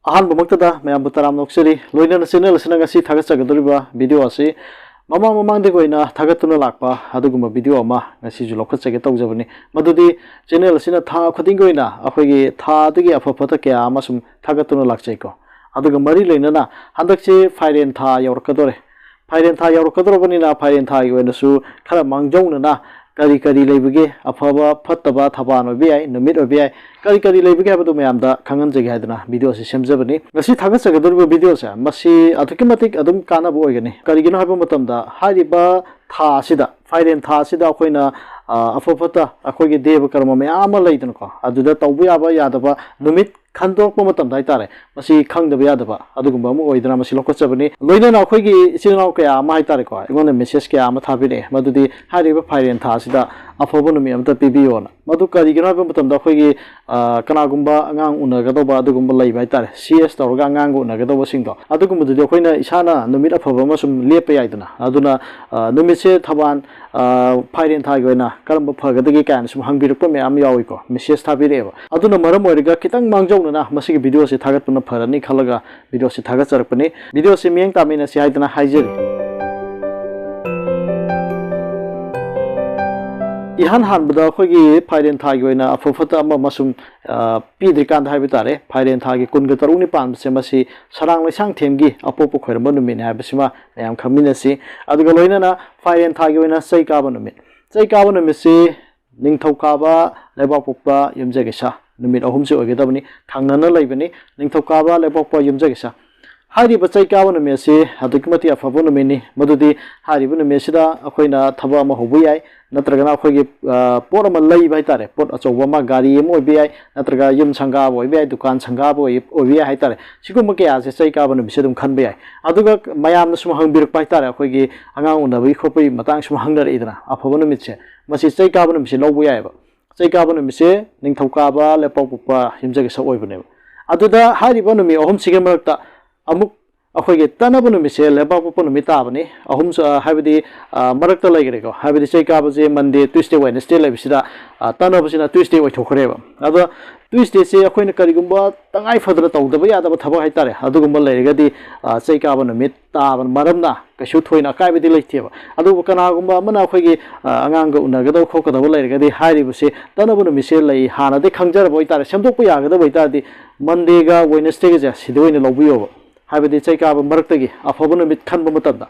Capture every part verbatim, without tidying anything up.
ꯑꯍꯥꯟꯕꯃꯛꯇꯗ ꯃꯌꯥꯝꯕꯨ ꯇꯔꯥꯝꯅ ꯑꯣꯛꯆꯔꯤ꯫ ꯂꯣꯏꯅꯅ ꯆꯦꯅꯦꯜ ꯑꯁꯤꯅ ꯉꯁꯤ ꯊꯥꯒꯠꯆꯒꯗꯧꯔꯤꯕ ꯚꯤꯗꯤꯑꯣ ꯑꯁꯤ ꯃꯃꯥꯡ ꯃꯃꯥꯡꯗꯒꯤ ꯑꯣꯏꯅ ꯊꯥꯒꯠꯇꯨꯅ ꯂꯥꯛꯄ ꯑꯗꯨꯒꯨꯝꯕ ꯚꯤꯗꯤꯑꯣ ꯑꯃ ꯉꯁꯤꯁꯨ ꯂꯧꯈꯠꯆꯒꯦ ꯇꯧꯖꯕꯅꯤ꯫ ꯃꯗꯨꯗꯤ ꯆꯦꯅꯦꯜ ꯑꯁꯤꯅ ꯊꯥ ꯈꯨꯗꯤꯡꯒꯤ ꯑꯣꯏꯅ ꯑꯩꯈꯣꯏꯒꯤ ꯊꯥ ꯑꯗꯨꯒꯤ ꯑꯐ ꯐꯠꯇ ꯀꯌꯥ ꯑꯃ ꯁꯨꯝ ꯊꯥꯒꯠꯇꯨꯅ ꯂꯥꯛꯆꯩꯀꯣ꯫ ꯑꯗꯨꯒ ꯃꯔꯤ ꯂꯩꯅꯅ ꯍꯟꯗꯛꯁꯤ ꯐꯥꯏꯔꯦꯟ ꯊꯥ ꯌꯧꯔꯛꯀꯗꯣꯔꯦ꯫ ꯐꯥꯏꯔꯦꯟ ꯊꯥ ꯌꯧꯔꯛꯀꯗꯧꯔꯕꯅꯤꯅ ꯐꯥꯏꯔꯦꯟ ꯊꯥꯒꯤ ꯑꯣꯏꯅꯁꯨ ꯈꯔ ꯃꯥꯡꯖꯧꯅꯅ ꯀꯔꯤ ꯀꯔꯤ ꯂꯩꯕꯒꯦ, ꯑꯐꯕ ꯐꯠꯇꯕ ꯊꯕꯥꯟ ꯑꯣꯏꯕ ꯌꯥꯏ, ꯅꯨꯃꯤꯠ ꯑꯣꯏꯕ ꯌꯥꯏ, ꯀꯔꯤ ꯀꯔꯤ ꯂꯩꯕꯒꯦ ꯍꯥꯏꯕꯗꯨ ꯃꯌꯥꯝꯗ ꯈꯪꯍꯟꯖꯒꯦ ꯍꯥꯏꯗꯅ ꯚꯤꯗꯤꯑꯣ ꯑꯁꯤ ꯁꯦꯝꯖꯕꯅꯤ꯫ ꯉꯁꯤ ꯊꯥꯒꯠꯆꯒꯗꯧꯔꯤꯕ ꯚꯤꯗꯤꯑꯣꯁꯦ ꯃꯁꯤ ꯑꯗꯨꯛꯀꯤ ꯃꯇꯤꯛ ꯑꯗꯨꯝ ꯀꯥꯟꯅꯕ ꯑꯣꯏꯒꯅꯤ꯫ ꯀꯔꯤꯒꯤꯅꯣ ꯍꯥꯏꯕ ꯃꯇꯝꯗ ꯍꯥꯏꯔꯤꯕ ꯊꯥ ꯑꯁꯤꯗ, ꯐꯥꯏꯔꯦꯟ ꯊꯥ ꯑꯁꯤꯗ ꯑꯩꯈꯣꯏꯅ, ꯑ, ꯑꯐ ꯐꯠꯇ ꯑꯩꯈꯣꯏꯒꯤ ꯗꯦꯕ ꯀꯔꯃ ꯃꯌꯥꯝ ꯑꯃ ꯂꯩꯗꯅꯀꯣ, ꯑꯗꯨꯗ ꯇꯧꯕ ꯌꯥꯕ ꯌꯥꯗꯕ ꯅꯨꯃꯤꯠ ꯈꯟꯗꯣꯛꯄ ꯃꯇꯝꯗ ꯍꯥꯏꯇꯥꯔꯦ, ꯃꯁꯤ ꯈꯪꯗꯕ ꯌꯥꯗꯕ ꯑꯗꯨꯒꯨꯝꯕ ꯑꯃ ꯑꯣꯏꯗꯅ ꯃꯁꯤ ꯂꯧꯈꯠꯆꯕꯅꯤ꯫ ꯂꯣꯏꯅꯅ ꯑꯩꯈꯣꯏꯒꯤ ꯏꯆꯤꯜ ꯏꯅꯥꯎ ꯀꯌꯥ ꯑꯃ ꯍꯥꯏꯇꯥꯔꯦꯀꯣ, ꯑꯩꯉꯣꯟꯗ ꯃꯦꯁꯦꯖ ꯀꯌꯥ ꯑꯃ ꯊꯥꯕꯤꯔꯛꯑꯦ, ꯃꯗꯨꯗꯤ ꯍꯥꯏꯔꯤꯕ ꯐꯥꯏꯔꯦꯟ ꯊꯥ ꯑꯁꯤꯗ ꯑꯐꯕ ꯅꯨꯃꯤꯠ ꯑꯃꯇ ꯄꯤꯕꯤꯌꯣꯅ꯫ ꯃꯗꯨ ꯀꯔꯤꯒꯤꯅꯣ ꯍꯥꯏꯕ ꯃꯇꯝꯗ ꯑꯩꯈꯣꯏꯒꯤ, ꯑ, ꯀꯅꯥꯒꯨꯝꯕ ꯑꯉꯥꯡ ꯎꯅꯒꯗꯧꯕ ꯑꯗꯨꯒꯨꯝꯕ ꯂꯩꯕ ꯍꯥꯏꯇꯥꯔꯦ, ꯁꯤ ꯑꯦꯁ ꯇꯧꯔꯒ ꯑꯉꯥꯡꯒ ꯎꯅꯒꯗꯧꯕꯁꯤꯡꯗꯣ, ꯑꯗꯨꯒꯨꯝꯕꯗꯨꯗꯤ ꯑꯩꯈꯣꯏꯅ ꯏꯁꯥꯅ ꯅꯨꯃꯤꯠ ꯑꯐꯕ ꯑꯃ ꯁꯨꯝ ꯂꯦꯞꯄ ꯌꯥꯏꯗꯅ꯫ ꯑꯗꯨꯅ, ꯑ, ꯅꯨꯃꯤꯠꯁꯦ ꯊꯕꯥꯟ, ꯑ, ꯐꯥꯏꯔꯦꯟ ꯊꯥꯒꯤ ꯑꯣꯏꯅ ꯀꯔꯝꯕ ꯐꯒꯗꯒꯦ ꯀꯥꯏꯅ ꯁꯨꯝ ꯍꯪꯕꯤꯔꯛꯄ ꯃꯌꯥꯝ ꯌꯥꯎꯏꯀꯣ, ꯃꯦꯁꯦꯖ ꯊꯥꯕꯤꯔꯛꯑꯦꯕ꯫ ꯑꯗꯨꯅ ꯃꯔꯝ ꯑꯣꯏꯔꯒ ꯈꯤꯇꯪ ꯃꯥꯡꯖꯧꯅꯅ ꯃꯁꯤꯒꯤ ꯚꯤꯗꯤꯑꯣꯁꯤ ꯊꯥꯒꯠꯄꯅ ꯐꯔꯅꯤ ꯈꯜꯂꯒ ꯚꯤꯗꯤꯑꯣꯁꯤ ꯊꯥꯒꯠꯆꯔꯛꯄꯅꯤ꯫ ꯚꯤꯗꯤꯑꯣꯁꯤ ꯃꯤꯠꯌꯦꯡ ꯇꯥꯃꯤꯟꯅꯁꯤ ꯍꯥꯏꯗꯅ ꯍꯥꯏꯖꯔꯤ꯫ ꯏꯍꯥꯟ ꯍꯥꯟꯕꯗ ꯑꯩꯈꯣꯏꯒꯤ ꯐꯥꯏꯔꯦꯟ ꯊꯥꯒꯤ ꯑꯣꯏꯅ ꯑꯐ ꯐꯠꯇ ꯑꯃ ꯑꯃ ꯁꯨꯝ, ꯑ, ꯄꯤꯗ꯭ꯔꯤꯀꯥꯟꯗ ꯍꯥꯏꯕ ꯇꯥꯔꯦ, ꯐꯥꯏꯔꯦꯟ ꯊꯥꯒꯤ ꯀꯨꯟꯒ ꯇꯔꯨꯛꯅꯤ ꯄꯥꯟꯕꯁꯦ ꯃꯁꯤ ꯁꯔꯥꯡ ꯂꯩꯁꯥꯡꯊꯦꯝꯒꯤ ꯑꯄꯣꯛꯄ ꯈꯣꯏꯔꯝꯕ ꯅꯨꯃꯤꯠꯅꯤ ꯍꯥꯏꯕꯁꯤꯃ ꯃꯌꯥꯝ ꯈꯪꯃꯤꯟꯅꯁꯤ꯫ ꯑꯗꯨꯒ ꯂꯣꯏꯅꯅ ꯐꯥꯏꯔꯦꯟ ꯊꯥꯒꯤ ꯑꯣꯏꯅ ꯆꯩ ꯀꯥꯕ ꯅꯨꯃꯤꯠ꯫ ꯆꯩ ꯀꯥꯕ ꯅꯨꯃꯤꯠꯁꯤ ꯅꯤꯡꯊꯧꯀꯥꯕ, ꯂꯩꯕꯥꯛꯄꯣꯛꯄ, ꯌꯨꯝꯖꯀꯩꯁ ꯅꯨꯃꯤꯠ ꯑꯍꯨꯝꯁꯤ ꯑꯣꯏꯒꯗꯕꯅꯤ, ꯊꯪꯅꯅ ꯂꯩꯕꯅꯤ꯫ ꯅꯤꯡꯊꯧꯀꯥꯕ, ꯂꯩꯕꯥꯛꯄꯣꯛꯄ, ꯌꯨꯝꯖꯀꯩꯁ꯫ ꯍꯥꯏꯔꯤꯕ ꯆꯩ ꯀꯥꯕ ꯅꯨꯃꯤꯠ ꯑꯁꯤ ꯑꯗꯨꯛꯀꯤ ꯃꯇꯤꯛ ꯑꯐꯕ ꯅꯨꯃꯤꯠꯅꯤ꯫ ꯃꯗꯨꯗꯤ ꯍꯥꯏꯔꯤꯕ ꯅꯨꯃꯤꯠꯁꯤꯗ ꯑꯩꯈꯣꯏꯅ ꯊꯕꯛ ꯑꯃ ꯍꯧꯕ ꯌꯥꯏ, ꯅꯠꯇ꯭ꯔꯒꯅ ꯑꯩꯈꯣꯏꯒꯤ, ꯑ, ꯄꯣꯠ ꯑꯃ ꯂꯩꯕ ꯍꯥꯏꯇꯥꯔꯦ, ꯄꯣꯠ ꯑꯆꯧꯕ ꯑꯃ, ꯒꯥꯔꯤ ꯑꯃ ꯑꯣꯏꯕ ꯌꯥꯏ, ꯅꯠꯇ꯭ꯔꯒ ꯌꯨꯝ ꯁꯪꯒꯥꯕ ꯑꯣꯏꯕ ꯌꯥꯏ, ꯗꯨꯀꯥꯟ ꯁꯪꯒꯥꯕ ꯑꯣꯏ-, ꯑꯣꯏꯕ ꯌꯥꯏ ꯍꯥꯏꯇꯥꯔꯦ꯫ ꯁꯤꯒꯨꯝꯕ ꯀꯌꯥꯁꯦ ꯆꯩ ꯀꯥꯕ ꯅꯨꯃꯤꯠꯁꯦ ꯑꯗꯨꯝ ꯈꯟꯕ ꯌꯥꯏ꯫ ꯑꯗꯨꯒ ꯃꯌꯥꯝꯅ ꯁꯨꯝ ꯍꯪꯕꯤꯔꯛꯄ ꯍꯥꯏꯇꯥꯔꯦ, ꯑꯩꯈꯣꯏꯒꯤ ꯑꯉꯥꯡ ꯎꯅꯕꯒꯤ ꯈꯣꯠꯄꯒꯤ ꯃꯇꯥꯡ ꯁꯨꯝ ꯍꯪꯅꯔꯛꯏꯗꯅ, ꯑꯐꯕ ꯅꯨꯃꯤꯠꯁꯦ, ꯃꯁꯤ ꯆꯩ ꯀꯥꯕ ꯅꯨꯃꯤꯠꯁꯦ ꯂꯧꯕ ꯌꯥꯏꯑꯕ꯫ ꯆꯩ ꯀꯥꯕ ꯅꯨꯃꯤꯠꯁꯦ ꯅꯤꯡꯊꯧꯀꯥꯕ, ꯂꯩꯄꯥꯛꯄꯣꯛꯄ, ꯌꯨꯝꯖꯀꯩꯁ ꯑꯣꯏꯕꯅꯦꯕ꯫ ꯑꯗꯨꯗ ꯍꯥꯏꯔꯤꯕ ꯅꯨꯃꯤꯠ ꯑꯍꯨꯝꯁꯤꯒꯤ ꯃꯔꯛꯇ ꯑꯃꯨꯛ ꯑꯩꯈꯣꯏꯒꯤ ꯇꯠꯅꯕ ꯅꯨꯃꯤꯠꯁꯦ ꯂꯩꯕꯥꯛ ꯄꯣꯛꯄ ꯅꯨꯃꯤꯠ ꯇꯥꯕꯅꯤ꯫ ꯑꯍꯨꯝꯁꯨ, ꯑ, ꯍꯥꯏꯕꯗꯤ, ꯑ, ꯃꯔꯛꯇ ꯂꯩꯈ꯭ꯔꯦꯀꯣ꯫ ꯍꯥꯏꯕꯗꯤ ꯆꯩ ꯀꯥꯕꯁꯦ Monday, Tuesday, Wednesday ꯂꯩꯕꯁꯤꯗ, ꯑ, ꯇꯠꯅꯕꯁꯤꯅ Tuesday ꯑꯣꯏꯊꯣꯛꯈ꯭ꯔꯦꯕ꯫ ꯑꯗꯣ Tuesdayꯁꯦ ꯑꯩꯈꯣꯏꯅ ꯀꯔꯤꯒꯨꯝꯕ ꯇꯉꯥꯏ ꯐꯗꯅ ꯇꯧꯗꯕ ꯌꯥꯗꯕ ꯊꯕꯛ ꯍꯥꯏꯇꯥꯔꯦ, ꯑꯗꯨꯒꯨꯝꯕ ꯂꯩꯔꯒꯗꯤ, ꯑ, ꯆꯩ ꯀꯥꯕ ꯅꯨꯃꯤꯠ ꯇꯥꯕ ꯃꯔꯝꯅ ꯀꯩꯁꯨ ꯊꯣꯏꯅ ꯑꯀꯥꯏꯕꯗꯤ ꯂꯩꯇꯦꯕ꯫ ꯑꯗꯨꯕꯨ ꯀꯅꯥꯒꯨꯝꯕ ꯑꯃꯅ ꯑꯩꯈꯣꯏꯒꯤ, ꯑ, ꯑꯉꯥꯡꯒ ꯎꯅꯒꯗꯕ ꯈꯣꯠꯀꯗꯕ ꯂꯩꯔꯒꯗꯤ, ꯍꯥꯏꯔꯤꯕꯁꯦ ꯇꯠꯅꯕ ꯅꯨꯃꯤꯠꯁꯦ ꯂꯩ ꯍꯥꯟꯅꯗꯤ ꯈꯪꯖꯔꯕ ꯑꯣꯏꯇꯥꯔꯗꯤ, ꯁꯦꯝꯗꯣꯛꯄ ꯌꯥꯒꯗꯕ ꯑꯣꯏꯇꯥꯔꯗꯤ, Mondayꯒ Wednesdayꯒꯁꯦ ꯁꯤꯗ ꯑꯣꯏꯅ ꯂꯧꯕꯤꯌꯣꯕ꯫ ꯍꯥꯏꯕꯗꯤ ꯆꯩ ꯀꯥꯕ ꯃꯔꯛꯇꯒꯤ ꯑꯐꯕ ꯅꯨꯃꯤꯠ ꯈꯟꯕ ꯃꯇꯝꯗ꯫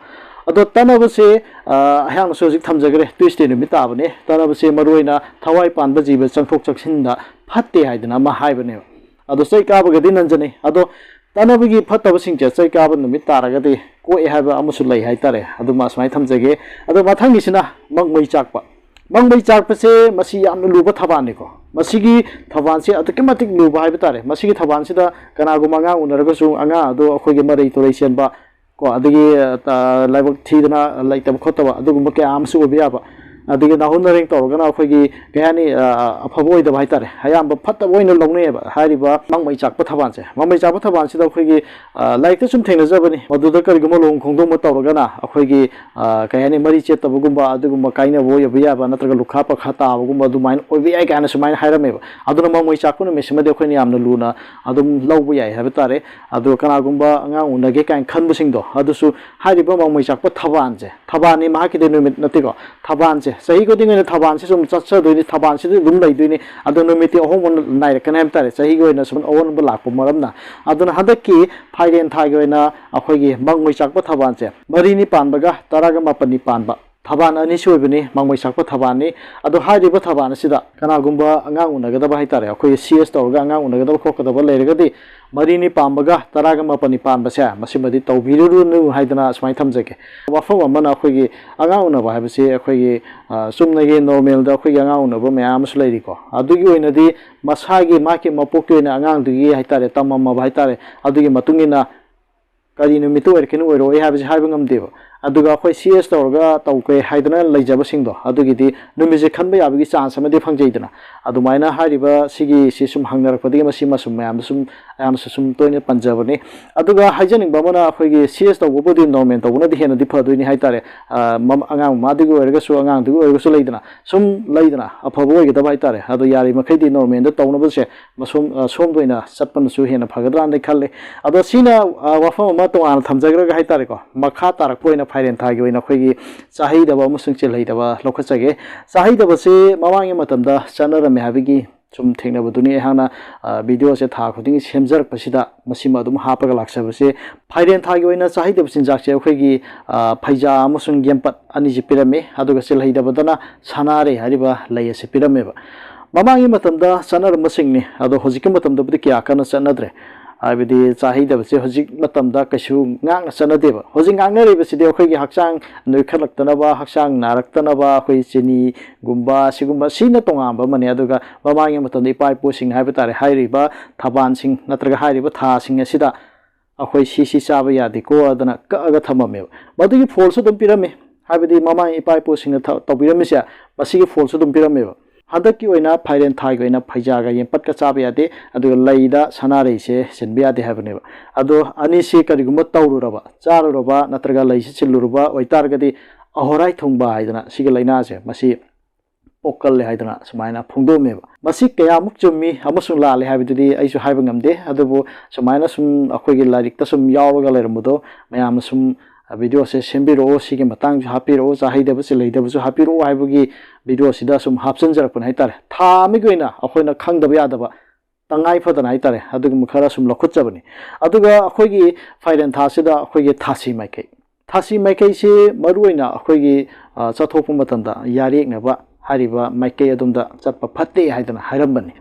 ꯑꯗꯣ ꯇꯠꯅꯕꯁꯦ, ꯑ, ꯑꯩꯍꯥꯛꯅꯁꯨ ꯍꯧꯖꯤꯛ ꯊꯝꯖꯈ꯭ꯔꯦ, Tuesday ꯅꯨꯃꯤꯠ ꯇꯥꯕꯅꯦ꯫ ꯇꯠꯅꯕꯁꯦ ꯃꯔꯨꯑꯣꯏꯅ ꯊꯋꯥꯏ ꯄꯥꯟꯕ ꯖꯤꯕ ꯆꯪꯊꯣꯛ ꯆꯪꯁꯤꯟꯗ ꯐꯠꯇꯦ ꯍꯥꯏꯗꯅ ꯑꯃ ꯍꯥꯏꯕꯅꯦꯕ꯫ ꯑꯗꯣ ꯆꯩ ꯀꯥꯕꯒꯗꯤ ꯅꯟꯖꯅꯩ꯫ ꯑꯗꯣ ꯇꯠꯅꯕꯒꯤ ꯐꯠꯇꯕꯁꯤꯡꯁꯦ ꯆꯩ ꯀꯥꯕ ꯅꯨꯃꯤꯠ ꯇꯥꯔꯒꯗꯤ ꯀꯣꯛꯑꯦ ꯍꯥꯏꯕ ꯑꯃꯁꯨ ꯂꯩ ꯍꯥꯏꯇꯥꯔꯦ꯫ ꯑꯗꯨꯃ ꯑꯁꯨꯃꯥꯏꯅ ꯊꯝꯖꯒꯦ꯫ ꯑꯗꯣ ꯃꯊꯪꯒꯤꯁꯤꯅ ꯃꯪ ꯃꯩ ꯆꯥꯛꯄ꯫ ꯃꯪ ꯃꯩ ꯆꯥꯛꯄꯁꯦ ꯃꯁꯤ ꯌꯥꯝꯅ ꯂꯨꯕ ꯊꯕꯥꯜꯅꯤꯀꯣ꯫ ꯃꯁꯤꯒꯤ ꯊꯧꯕꯥꯜꯁꯦ ꯑꯗꯨꯛꯀꯤ ꯃꯇꯤꯛ ꯂꯨꯕ ꯍꯥꯏꯕ ꯇꯥꯔꯦ꯫ ꯃꯁꯤꯒꯤ ꯊꯧꯕꯥꯜꯁꯤꯗ ꯀꯅꯥꯒꯨꯝꯕ ꯑꯉꯥꯡ ꯎꯅꯔꯒꯁꯨ, ꯑꯉꯥꯡ ꯑꯗꯣ ꯑꯩꯈꯣꯏꯒꯤ ꯃꯔꯩ ꯇꯨꯔꯩ ꯆꯦꯟꯕ ꯀꯣ, ꯑꯗꯒꯤ, ꯑ, ꯂꯥꯏꯕꯛ ꯊꯤꯗꯅ ꯂꯩꯇꯕ ꯈꯣꯠꯇꯕ ꯑꯗꯨꯒꯨꯝꯕ ꯀꯌꯥ ꯑꯃꯁꯨ ꯑꯣꯏꯕ ꯌꯥꯕ, ꯑꯗꯒꯤ ꯅꯥꯍꯨꯠ ꯅꯔꯦꯡ ꯇꯧꯔꯒꯅ ꯑꯩꯈꯣꯏꯒꯤ, ꯀꯩ ꯍꯥꯏꯅꯤ, ꯑ, ꯑꯐꯕ ꯑꯣꯏꯗꯕ ꯍꯥꯏꯇꯥꯔꯦ, ꯑꯌꯥꯝꯕ ꯐꯠꯇꯕ ꯑꯣꯏꯅ ꯂꯧꯅꯩꯌꯦꯕ ꯍꯥꯏꯔꯤꯕ ꯃꯪ ꯃꯩ ꯆꯥꯛꯄ ꯊꯧꯕꯥꯜꯁꯦ꯫ ꯃꯪ ꯃꯩ ꯆꯥꯛꯄ ꯊꯧꯕꯥꯜꯁꯤꯗ ꯑꯩꯈꯣꯏꯒꯤ, ꯑ, ꯂꯥꯏꯔꯤꯛꯇ ꯁꯨꯝ ꯊꯦꯡꯅꯖꯕꯅꯤ, ꯃꯗꯨꯗ ꯀꯔꯤꯒꯨꯝꯕ ꯂꯨꯍꯣꯡ ꯈꯣꯡꯗꯣꯡꯕ ꯇꯧꯔꯒꯅ ꯑꯩꯈꯣꯏꯒꯤ, ꯑ, ꯀꯩ ꯍꯥꯏꯅꯤ, ꯃꯔꯤ ꯆꯦꯠꯇꯕꯒꯨꯝꯕ, ꯑꯗꯨꯒꯨꯝꯕ ꯀꯥꯏꯅꯕ ꯑꯣꯏꯕ ꯌꯥꯕ, ꯅꯠꯇ꯭ꯔꯒ ꯂꯨꯈꯥ ꯄꯈꯥ ꯇꯥꯕꯒꯨꯝꯕ ꯑꯗꯨꯃꯥꯏꯅ ꯑꯣꯏꯕ ꯌꯥꯏ ꯀꯥꯏꯅ ꯁꯨꯃꯥꯏꯅ ꯍꯥꯏꯔꯝꯃꯦꯕ꯫ ꯑꯗꯨꯅ ꯃꯪ ꯃꯩ ꯆꯥꯛꯄ ꯅꯨꯃꯤꯠꯁꯤꯃꯗꯤ ꯑꯩꯈꯣꯏꯅ ꯌꯥꯝꯅ ꯂꯨꯅ ꯑꯗꯨꯝ ꯂꯧꯕ ꯌꯥꯏ ꯍꯥꯏꯕ ꯇꯥꯔꯦ꯫ ꯑꯗꯨꯒ ꯀꯅꯥꯒꯨꯝꯕ ꯑꯉꯥꯡ ꯎꯅꯒꯦ ꯀꯥꯏꯅ ꯈꯟꯕꯁꯤꯡꯗꯣ, ꯑꯗꯨꯁꯨ ꯍꯥꯏꯔꯤꯕ ꯃꯪ ꯃꯩ ꯆꯥꯛꯄ ꯊꯧꯕꯥꯜꯁꯦ, ꯊꯧꯕꯥꯜꯅꯤ ꯃꯍꯥꯛꯀꯤꯗꯤ ꯅꯨꯃꯤꯠ ꯅꯠꯇꯦꯀꯣ, ꯊꯧꯕꯥꯜꯁꯦ ꯆꯍꯤ ꯈꯨꯗꯤꯡꯒꯤ ꯑꯣꯏꯅ ꯊꯧꯕꯥꯜꯁꯦ ꯁꯨꯝ ꯆꯠꯆꯗꯣꯏꯅꯤ, ꯊꯧꯕꯥꯜꯁꯤꯗꯤ ꯑꯗꯨꯝ ꯂꯩꯗꯣꯏꯅꯤ꯫ ꯑꯗꯣ ꯅꯨꯃꯤꯠꯇꯤ ꯑꯍꯣꯡꯕ ꯅꯥꯏꯔꯛꯀꯅꯤ ꯍꯥꯏꯕ ꯇꯥꯔꯦ, ꯆꯍꯤꯒꯤ ꯑꯣꯏꯅ ꯁꯨꯝ ꯑꯑꯣꯟꯕ ꯂꯥꯛꯄ ꯃꯔꯝꯅ꯫ ꯑꯗꯨꯅ ꯍꯟꯗꯛꯀꯤ ꯐꯥꯏꯔꯦꯟ ꯊꯥꯒꯤ ꯑꯣꯏꯅ ꯑꯩꯈꯣꯏꯒꯤ ꯃꯪ ꯃꯩ ꯆꯥꯛꯄ ꯊꯧꯕꯥꯜꯁꯦ ꯃꯔꯤꯅꯤ ꯄꯥꯟꯕꯒ ꯇꯔꯥꯒ ꯃꯥꯄꯟꯅꯤ ꯄꯥꯟꯕ ꯊꯧꯕꯥꯜ ꯑꯅꯤ ꯁꯨ ꯑꯣꯏꯕꯅꯤ, ꯃꯪ ꯃꯩ ꯆꯥꯛꯄ ꯊꯧꯕꯥꯜꯅꯤ꯫ ꯑꯗꯣ ꯍꯥꯏꯔꯤꯕ ꯊꯧꯕꯥꯜ ꯑꯁꯤꯗ ꯀꯅꯥꯒꯨꯝꯕ ꯑꯉꯥꯡ ꯎꯅꯒꯗꯕ ꯍꯥꯏꯇꯥꯔꯦ, ꯑꯩꯈꯣꯏꯒꯤ ꯁꯤ ꯑꯦꯁ ꯇꯧꯔꯒ ꯑꯉꯥꯡ ꯎꯅꯒꯗꯕ ꯈꯣꯠꯀꯗꯕ ꯂꯩꯔꯒꯗꯤ, ꯃꯔꯤꯅꯤ ꯄꯥꯟꯕꯒ ꯇꯔꯥꯒ ꯃꯥꯄꯟꯅꯤ ꯄꯥꯟꯕꯁꯦ ꯃꯁꯤꯃꯗꯤ ꯇꯧꯕꯤꯔꯨꯔꯨꯅꯨ ꯍꯥꯏꯗꯅ ꯑꯁꯨꯃꯥꯏꯅ ꯊꯝꯖꯒꯦ꯫ ꯋꯥꯐꯝ ꯑꯃꯅ, ꯑꯩꯈꯣꯏꯒꯤ ꯑꯉꯥꯡ ꯎꯅꯕ ꯍꯥꯏꯕꯁꯤ ꯑꯩꯈꯣꯏꯒꯤ, ꯑ, ꯆꯨꯝꯅꯒꯤ ꯅꯣꯔꯃꯦꯜꯗ ꯑꯩꯈꯣꯏꯒꯤ ꯑꯉꯥꯡ ꯎꯅꯕ ꯃꯌꯥꯝ ꯑꯃꯁꯨ ꯂꯩꯔꯤꯀꯣ꯫ ꯑꯗꯨꯒꯤ ꯑꯣꯏꯅꯗꯤ ꯃꯁꯥꯒꯤ, ꯃꯥꯒꯤ ꯃꯄꯣꯛꯀꯤ ꯑꯣꯏꯅ ꯑꯉꯥꯡꯗꯨꯒꯤ ꯍꯥꯏꯇꯥꯔꯦ, ꯇꯝꯃꯝꯃꯕ ꯍꯥꯏꯇꯥꯔꯦ, ꯑꯗꯨꯒꯤ ꯃꯇꯨꯡ ꯏꯟꯅ ꯀꯔꯤ ꯅꯨꯃꯤꯠꯇ ꯑꯣꯏꯔꯛꯀꯅꯤ ꯑꯣꯏꯔꯛꯑꯣꯏ ꯍꯥꯏꯕꯁꯤ ꯍꯥꯏꯕ ꯉꯝꯗꯦꯕ꯫ ꯑꯗꯨꯒ ꯑꯩꯈꯣꯏ ꯁꯤ ꯑꯦꯁ ꯇꯧꯔꯒ ꯇꯧꯒꯦ ꯍꯥꯏꯗꯅ ꯂꯩꯖꯕꯁꯤꯡꯗꯣ, ꯑꯗꯨꯒꯤꯗꯤ ꯅꯨꯃꯤꯠꯁꯦ ꯈꯟꯕ ꯌꯥꯕꯒꯤ ꯆꯥꯟꯁ ꯑꯃꯗꯤ ꯐꯪꯖꯩꯗꯅ꯫ ꯑꯗꯨꯃꯥꯏꯅ ꯍꯥꯏꯔꯤꯕ ꯁꯤꯒꯤꯁꯤ ꯁꯨꯝ ꯍꯪꯅꯔꯛꯄꯗꯒꯤ ꯃꯁꯤꯃ ꯁꯨꯝ ꯃꯌꯥꯝꯗ ꯁꯨꯝ, ꯃꯌꯥꯝꯁꯨ ꯁꯨꯝ ꯇꯣꯏꯅ ꯄꯟꯖꯕꯅꯤ꯫ ꯑꯗꯨꯒ ꯍꯥꯏꯖꯅꯤꯡꯕ ꯑꯃꯅ, ꯑꯩꯈꯣꯏꯒꯤ ꯁꯤ ꯑꯦꯁ ꯇꯧꯕꯕꯨꯗꯤ ꯅꯣꯔꯃꯦꯜ ꯇꯧꯕꯅꯗꯤ ꯍꯦꯟꯅꯗꯤ ꯐꯗꯣꯏꯅꯤ ꯍꯥꯏꯇꯥꯔꯦ꯫ ꯑ, ꯃꯃ-, ꯑꯉꯥꯡ ꯃꯃꯥꯗꯨꯒꯤ ꯑꯣꯏꯔꯒꯁꯨ, ꯑꯉꯥꯡꯗꯨꯒꯤ ꯑꯣꯏꯔꯒꯁꯨ ꯂꯩꯗꯅ, ꯁꯨꯝ ꯂꯩꯗꯅ ꯑꯐꯕ ꯑꯣꯏꯒꯗꯕ ꯍꯥꯏꯇꯥꯔꯦ꯫ ꯑꯗꯣ ꯌꯥꯔꯤꯃꯈꯩꯗꯤ ꯅꯣꯔꯃꯦꯜꯗ ꯇꯧꯅꯕꯁꯦ ꯃꯁꯣꯝ-, ꯑ, ꯁꯣꯝꯗ ꯑꯣꯏꯅ ꯆꯠꯄꯅꯁꯨ ꯍꯦꯟꯅ ꯐꯒꯗ꯭ꯔꯥꯅ ꯈꯜꯂꯤ꯫ ꯑꯗꯣ ꯁꯤꯅ, ꯑ, ꯋꯥꯐꯝ ꯑꯃ ꯇꯣꯉꯥꯟꯅ ꯊꯝꯖꯈ꯭ꯔꯒ ꯍꯥꯏꯇꯥꯔꯦꯀꯣ, ꯃꯈꯥ ꯇꯥꯔꯛꯄ ꯑꯣꯏꯅ ꯐꯥꯏꯔꯦꯟ ꯊꯥꯒꯤ ꯑꯣꯏꯅ ꯑꯩꯈꯣꯏꯒꯤ ꯆꯥꯍꯩꯗꯕ ꯑꯃꯁꯨꯡ ꯆꯦꯜꯍꯩꯗꯕ ꯂꯧꯈꯠꯆꯒꯦ꯫ ꯆꯥꯍꯩꯗꯕꯁꯤ ꯃꯃꯥꯡꯒꯤ ꯃꯇꯝꯗ ꯆꯠꯅꯔꯝꯃꯦ ꯍꯥꯏꯕꯒꯤ ꯁꯨꯝ ꯊꯦꯡꯅꯕꯗꯨꯅꯤ ꯑꯩꯍꯥꯛꯅ, ꯑ, ꯚꯤꯗꯤꯑꯣꯁꯦ ꯊꯥ ꯈꯨꯗꯤꯡꯒꯤ ꯁꯦꯝꯖꯔꯛꯄꯁꯤꯗ ꯃꯁꯤꯃ ꯑꯗꯨꯝ ꯍꯥꯞꯄꯒ ꯂꯥꯛꯆꯕꯁꯦ꯫ ꯐꯥꯏꯔꯦꯟ ꯊꯥꯒꯤ ꯑꯣꯏꯅ ꯆꯥꯍꯩꯗꯕ ꯆꯤꯟꯖꯥꯛꯁꯦ ꯑꯩꯈꯣꯏꯒꯤ, ꯑ, ꯐꯩꯖꯥ ꯑꯃꯁꯨꯡ ꯌꯦꯝꯄꯠ ꯑꯅꯤꯁꯤ ꯄꯤꯔꯝꯃꯤ, ꯑꯗꯨꯒ ꯆꯤꯜꯍꯩꯗꯕꯗꯅ ꯁꯅꯥꯔꯩ ꯍꯥꯏꯔꯤꯕ ꯂꯩ ꯑꯁꯤ ꯄꯤꯔꯝꯃꯦꯕ꯫ ꯃꯃꯥꯡꯒꯤ ꯃꯇꯝꯗ ꯆꯠꯅꯔꯝꯕꯁꯤꯡꯅꯤ, ꯑꯗꯣ ꯍꯧꯖꯤꯛꯀꯤ ꯃꯇꯝꯗꯕꯨꯗꯤ ꯀꯌꯥ ꯀꯟꯅ ꯆꯠꯅꯗ꯭ꯔꯦ꯫ ꯍꯥꯏꯕꯗꯤ ꯆꯥꯍꯩꯗꯕꯁꯦ ꯍꯧꯖꯤꯛ ꯃꯇꯝꯗ ꯀꯩꯁꯨ ꯉꯥꯛꯅ ꯆꯠꯅꯗꯦꯕ꯫ ꯍꯧꯖꯤꯛ ꯉꯥꯡꯅꯔꯤꯕꯁꯤꯗꯤ ꯑꯩꯈꯣꯏꯒꯤ ꯍꯛꯆꯥꯡ ꯅꯣꯏꯈꯠꯂꯛꯇꯅꯕ, ꯍꯛꯆꯥꯡ ꯅꯥꯔꯛꯇꯅꯕ, ꯑꯩꯈꯣꯏ ꯆꯤꯅꯤꯒꯨꯝꯕ ꯁꯤꯒꯨꯝꯕ, ꯁꯤꯅ ꯇꯣꯉꯥꯟꯕ ꯑꯃꯅꯤ꯫ ꯑꯗꯨꯒ ꯃꯃꯥꯡꯒꯤ ꯃꯇꯝꯗ ꯏꯄꯥ ꯏꯄꯨꯁꯤꯡ ꯍꯥꯏꯕ ꯇꯥꯔꯦ, ꯍꯥꯏꯔꯤꯕ ꯊꯕꯥꯟꯁꯤꯡ ꯅꯠꯇ꯭ꯔꯒ ꯍꯥꯏꯔꯤꯕ ꯊꯥꯁꯤꯡ ꯑꯁꯤꯗ ꯑꯩꯈꯣꯏ ꯁꯤ ꯁꯤ ꯆꯥꯕ ꯌꯥꯗꯦꯀꯣ ꯑꯗꯨꯅ ꯀꯛꯑꯒ ꯊꯝꯃꯝꯃꯦꯕ꯫ ꯃꯗꯨꯒꯤ ꯐꯣꯜꯁꯨ ꯑꯗꯨꯝ ꯄꯤꯔꯝꯃꯤ, ꯍꯥꯏꯕꯗꯤ ꯃꯃꯥꯡ ꯏꯄꯥ ꯏꯄꯨꯁꯤꯡꯅ ꯊ-, ꯇꯧꯕꯤꯔꯝꯃꯤꯁꯦ, ꯃꯁꯤꯒꯤ ꯐꯣꯜꯁꯨ ꯑꯗꯨꯝ ꯄꯤꯔꯝꯃꯦꯕ꯫ ꯍꯟꯗꯛꯀꯤ ꯑꯣꯏꯅ ꯐꯥꯏꯔꯦꯟ ꯊꯥꯒꯤ ꯑꯣꯏꯅ ꯐꯩꯖꯥꯒ ꯌꯦꯝꯄꯠꯀ ꯆꯥꯕ ꯌꯥꯗꯦ, ꯑꯗꯨꯒ ꯂꯩꯗ ꯁꯅꯥꯔꯩꯁꯦ ꯁꯤꯟꯕ ꯌꯥꯗꯦ ꯍꯥꯏꯕꯅꯦꯕ꯫ ꯑꯗꯣ ꯑꯅꯤꯁꯤ ꯀꯔꯤꯒꯨꯝꯕ ꯇꯧꯔꯨꯔꯕ, ꯆꯥꯔꯨꯔꯕ ꯅꯠꯇ꯭ꯔꯒ ꯂꯩꯁꯤ ꯁꯤꯜꯂꯨꯔꯕ ꯑꯣꯏꯇꯥꯔꯒꯗꯤ ꯑꯍꯣꯔꯥꯏ ꯊꯨꯡꯕ ꯍꯥꯏꯗꯅ ꯁꯤꯒꯤ ꯂꯥꯏꯅꯥꯁꯦ ꯃꯁꯤ ꯄꯣꯛꯀꯜꯂꯦ ꯍꯥꯏꯗꯅ ꯁꯨꯃꯥꯏꯅ ꯐꯣꯡꯗꯣꯛꯑꯝꯃꯦꯕ꯫ ꯃꯁꯤ ꯀꯌꯥꯃꯨꯛ ꯆꯨꯝꯃꯤ ꯑꯃꯁꯨꯡ ꯂꯥꯜꯂꯤ ꯍꯥꯏꯕꯗꯨꯗꯤ ꯑꯩꯁꯨ ꯍꯥꯏꯕ ꯉꯝꯗꯦ, ꯑꯗꯨꯕꯨ ꯁꯨꯃꯥꯏꯅ ꯁꯨꯝ ꯑꯩꯈꯣꯏꯒꯤ ꯂꯥꯏꯔꯤꯛꯇ ꯁꯨꯝ ꯌꯥꯎꯔꯒ ꯂꯩꯔꯝꯕꯗꯣ ꯃꯌꯥꯝꯅ ꯁꯨꯝ ꯚꯤꯗꯤꯑꯣꯁꯦ ꯁꯦꯝꯕꯤꯔꯛꯑꯣ, ꯁꯤꯒꯤ ꯃꯇꯥꯡꯁꯨ ꯍꯥꯞꯄꯤꯔꯛꯑꯣ, ꯆꯥꯍꯩꯗꯕ ꯆꯤꯜꯍꯩꯗꯕꯁꯨ ꯍꯥꯞꯄꯤꯔꯛꯑꯣ ꯍꯥꯏꯕꯒꯤ ꯚꯤꯗꯤꯑꯣꯁꯤꯗ ꯁꯨꯝ ꯍꯥꯞꯆꯤꯟꯖꯔꯛꯄꯅꯦ ꯍꯥꯏꯇꯥꯔꯦ꯫ ꯊꯥ ꯑꯃꯒꯤ ꯑꯣꯏꯅ ꯑꯩꯈꯣꯏꯅ ꯈꯪꯗꯕ ꯌꯥꯗꯕ ꯇꯉꯥꯏ ꯐꯗꯅ ꯍꯥꯏꯇꯥꯔꯦ, ꯑꯗꯨꯒꯨꯝꯕ ꯈꯔ ꯁꯨꯝ ꯂꯧꯈꯠꯆꯕꯅꯤ꯫ ꯑꯗꯨꯒ ꯑꯩꯈꯣꯏꯒꯤ ꯐꯥꯏꯔꯦꯟ ꯊꯥꯁꯤꯗ ꯑꯩꯈꯣꯏꯒꯤ ꯊꯥꯁꯤ ꯃꯥꯏꯀꯩ, ꯊꯥꯁꯤ ꯃꯥꯏꯀꯩꯁꯤ ꯃꯔꯨꯑꯣꯏꯅ ꯑꯩꯈꯣꯏꯒꯤ, ꯑ, ꯆꯠꯊꯣꯛꯄ ꯃꯇꯝꯗ ꯌꯥꯔꯦꯛꯅꯕ ꯍꯥꯏꯔꯤꯕ ꯃꯥꯏꯀꯩ ꯑꯗꯣꯝꯗ ꯆꯠꯄ ꯐꯠꯇꯦ ꯍꯥꯏꯗꯅ ꯍꯥꯏꯔꯝꯕꯅꯤ꯫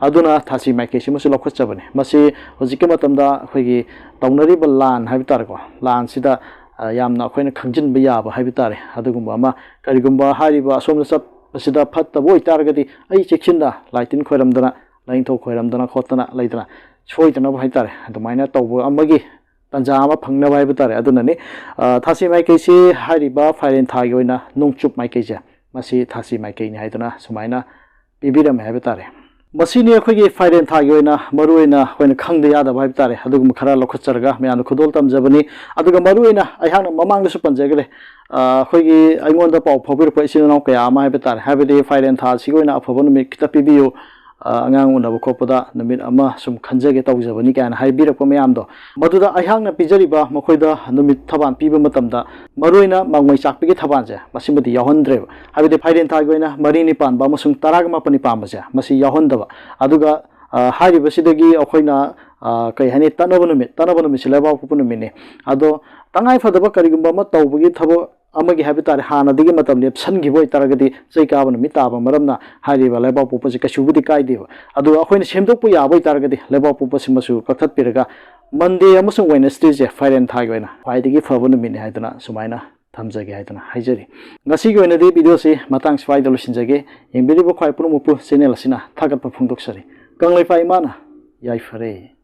ꯑꯗꯨꯅ ꯊꯥꯁꯤ ꯃꯥꯏꯀꯩꯁꯤꯃꯁꯨ ꯂꯧꯈꯠꯆꯕꯅꯤ꯫ ꯃꯁꯤ ꯍꯧꯖꯤꯛꯀꯤ ꯃꯇꯝꯗ ꯑꯩꯈꯣꯏꯒꯤ ꯇꯧꯅꯔꯤꯕ ꯂꯥꯟ ꯍꯥꯏꯕ ꯇꯥꯔꯦꯀꯣ, ꯂꯥꯟꯁꯤꯗ, ꯑ, ꯌꯥꯝꯅ ꯑꯩꯈꯣꯏꯅ ꯈꯪꯖꯤꯟꯕ ꯌꯥꯕ ꯍꯥꯏꯕ ꯇꯥꯔꯦ꯫ ꯑꯗꯨꯒꯨꯝꯕ ꯑꯃ, ꯀꯔꯤꯒꯨꯝꯕ ꯍꯥꯏꯔꯤꯕ ꯑꯁꯣꯝꯗ ꯆꯠꯄꯁꯤꯗ ꯐꯠꯇꯕ ꯑꯣꯏꯇꯥꯔꯒꯗꯤ ꯑꯩ ꯆꯦꯛꯁꯤꯟꯅ ꯂꯥꯏ ꯇꯤꯟ ꯈꯣꯏꯔꯝꯗꯅ, ꯂꯥꯏꯅꯤꯡꯊꯧ ꯈꯣꯏꯔꯝꯗꯅ ꯈꯣꯠꯇꯅ ꯂꯩꯗꯅ ꯁꯣꯏꯗꯅꯕ ꯍꯥꯏꯇꯥꯔꯦ, ꯑꯗꯨꯃꯥꯏꯅ ꯇꯧꯕ ꯑꯃꯒꯤ ꯇꯥꯟꯖꯥ ꯑꯃ ꯐꯪꯅꯕ ꯍꯥꯏꯕ ꯇꯥꯔꯦ꯫ ꯑꯗꯨꯅꯅꯤ, ꯑ, ꯊꯥꯁꯤ ꯃꯥꯏꯀꯩꯁꯤ ꯍꯥꯏꯔꯤꯕ ꯐꯥꯏꯔꯦꯟ ꯊꯥꯒꯤ ꯑꯣꯏꯅ ꯅꯣꯡꯆꯨꯞ ꯃꯥꯏꯀꯩꯁꯦ, ꯃꯁꯤ ꯊꯥꯁꯤ ꯃꯥꯏꯀꯩꯅꯤ ꯍꯥꯏꯗꯨꯅ ꯁꯨꯃꯥꯏꯅ ꯄꯤꯕꯤꯔꯝꯃꯦ ꯍꯥꯏꯕ ꯇꯥꯔꯦ꯫ ꯃꯁꯤꯅꯤ ꯑꯩꯈꯣꯏꯒꯤ ꯐꯥꯏꯔꯦꯟ ꯊꯥꯒꯤ ꯑꯣꯏꯅ ꯃꯔꯨꯑꯣꯏꯅ ꯑꯩꯈꯣꯏꯅ ꯈꯪꯗ ꯌꯥꯗꯕ ꯍꯥꯏꯕ ꯇꯥꯔꯦ꯫ ꯑꯗꯨꯒꯨꯝꯕ ꯈꯔ ꯂꯧꯈꯠꯆꯔꯒ ꯃꯌꯥꯝꯗ ꯈꯨꯗꯣꯜ ꯇꯝꯖꯕꯅꯤ꯫ ꯑꯗꯨꯒ ꯃꯔꯨꯑꯣꯏꯅ ꯑꯩꯍꯥꯛꯅ ꯃꯃꯥꯡꯗꯁꯨ ꯄꯟꯖꯈ꯭ꯔꯦ, ꯑ, ꯑꯩꯈꯣꯏꯒꯤ ꯑꯩꯉꯣꯟꯗ ꯄꯥꯎ ꯐꯥꯎꯕꯤꯔꯛꯄ ꯏꯆꯤꯜ ꯏꯅꯥꯎ ꯀꯌꯥ ꯑꯃ ꯍꯥꯏꯕ ꯇꯥꯔꯦ, ꯍꯥꯏꯕꯗꯤ ꯐꯥꯏꯔꯦꯟ ꯊꯥꯁꯤꯒꯤ ꯑꯣꯏꯅ ꯑꯐꯕ ꯅꯨꯃꯤꯠ ꯈꯤꯇ ꯄꯤꯕꯤꯌꯨ, ꯑ, ꯑꯉꯥꯡ ꯎꯅꯕ ꯈꯣꯠꯄꯗ ꯅꯨꯃꯤꯠ ꯑꯃ ꯁꯨꯝ ꯈꯟꯖꯒꯦ ꯇꯧꯖꯕꯅꯤ ꯀꯥꯏꯅ ꯍꯥꯏꯕꯤꯔꯛꯄ ꯃꯌꯥꯝꯗꯣ, ꯃꯗꯨꯗ ꯑꯩꯍꯥꯛꯅ ꯄꯤꯖꯔꯤꯕ ꯃꯈꯣꯏꯗ ꯅꯨꯃꯤꯠ ꯊꯕꯥꯟ ꯄꯤꯕ ꯃꯇꯝꯗ ꯃꯔꯨꯑꯣꯏꯅ ꯃꯥꯡꯃꯩ ꯆꯥꯛꯄꯤꯒꯤ ꯊꯕꯥꯟꯁꯦ ꯃꯁꯤꯃꯗꯤ ꯌꯥꯎꯍꯟꯗ꯭ꯔꯦꯕ꯫ ꯍꯥꯏꯕꯗꯤ ꯐꯥꯏꯔꯦꯟ ꯊꯥꯒꯤ ꯑꯣꯏꯅ ꯃꯔꯤꯅꯤ ꯄꯥꯟꯕ ꯑꯃꯁꯨꯡ ꯇꯔꯥꯒ ꯃꯥꯄꯟꯅꯤ ꯄꯥꯟꯕꯁꯦ ꯃꯁꯤ ꯌꯥꯎꯍꯟꯗꯕ꯫ ꯑꯗꯨꯒ, ꯑ, ꯍꯥꯏꯔꯤꯕꯁꯤꯗꯒꯤ ꯑꯩꯈꯣꯏꯅ, ꯑ, ꯀꯩ ꯍꯥꯏꯅꯤ, ꯇꯠꯅꯕ ꯅꯨꯃꯤꯠ, ꯇꯠꯅꯕ ꯅꯨꯃꯤꯠꯁꯤ ꯂꯩꯕꯥꯛꯄꯣꯛꯄ ꯅꯨꯃꯤꯠꯅꯤ꯫ ꯑꯗꯣ ꯇꯉꯥꯏ ꯐꯗꯕ ꯀꯔꯤꯒꯨꯝꯕ ꯑꯃ ꯇꯧꯕꯒꯤ ꯊꯕꯛ ꯑꯃꯒꯤ ꯍꯥꯏꯕ ꯇꯥꯔꯦ, ꯍꯥꯟꯅꯗꯒꯤ ꯃꯇꯝ ꯂꯦꯞꯁꯟꯈꯤꯕ ꯑꯣꯏꯇꯥꯔꯒꯗꯤ ꯆꯩ ꯀꯥꯕ ꯅꯨꯃꯤꯠ ꯇꯥꯕ ꯃꯔꯝꯅ ꯍꯥꯏꯔꯤꯕ ꯂꯩꯕꯥꯛꯄꯣꯛꯄꯁꯤ ꯀꯩꯁꯨꯕꯨꯗꯤ ꯀꯥꯏꯗꯦꯕ꯫ ꯑꯗꯨꯒ ꯑꯩꯈꯣꯏꯅ ꯁꯦꯝꯗꯣꯛꯄ ꯌꯥꯕ ꯑꯣꯏꯇꯥꯔꯒꯗꯤ ꯂꯩꯕꯥꯛꯄꯣꯛꯄꯁꯤꯃꯁꯨ ꯀꯛꯊꯠꯄꯤꯔꯒ Monday ꯑꯃꯁꯨꯡ Wednesdayꯁꯦ ꯐꯥꯏꯔꯦꯟ ꯊꯥꯒꯤ ꯑꯣꯏꯅ ꯈ꯭ꯋꯥꯏꯗꯒꯤ ꯐꯕ ꯅꯨꯃꯤꯠꯅꯤ ꯍꯥꯏꯗꯨꯅ ꯁꯨꯃꯥꯏꯅ ꯊꯝꯖꯒꯦ ꯍꯥꯏꯗꯨꯅ ꯍꯥꯏꯖꯔꯤ꯫ ꯉꯁꯤꯒꯤ ꯑꯣꯏꯅꯗꯤ videoꯁꯤ ꯃꯇꯥꯡ ꯁ꯭ꯋꯥꯏꯗ ꯂꯣꯏꯁꯤꯟꯖꯒꯦ꯫ ꯌꯦꯡꯕꯤꯔꯤꯕ ꯈ꯭ꯋꯥꯏ ꯄꯨꯝꯅꯃꯛꯄꯨ channel ꯑꯁꯤꯅ ꯊꯥꯒꯠꯄ ꯐꯣꯡꯗꯣꯛꯆꯔꯤ꯫ ꯀꯪꯂꯩꯄꯥꯛ ꯏꯃꯥꯅ ꯌꯥꯏꯐꯔꯦ꯫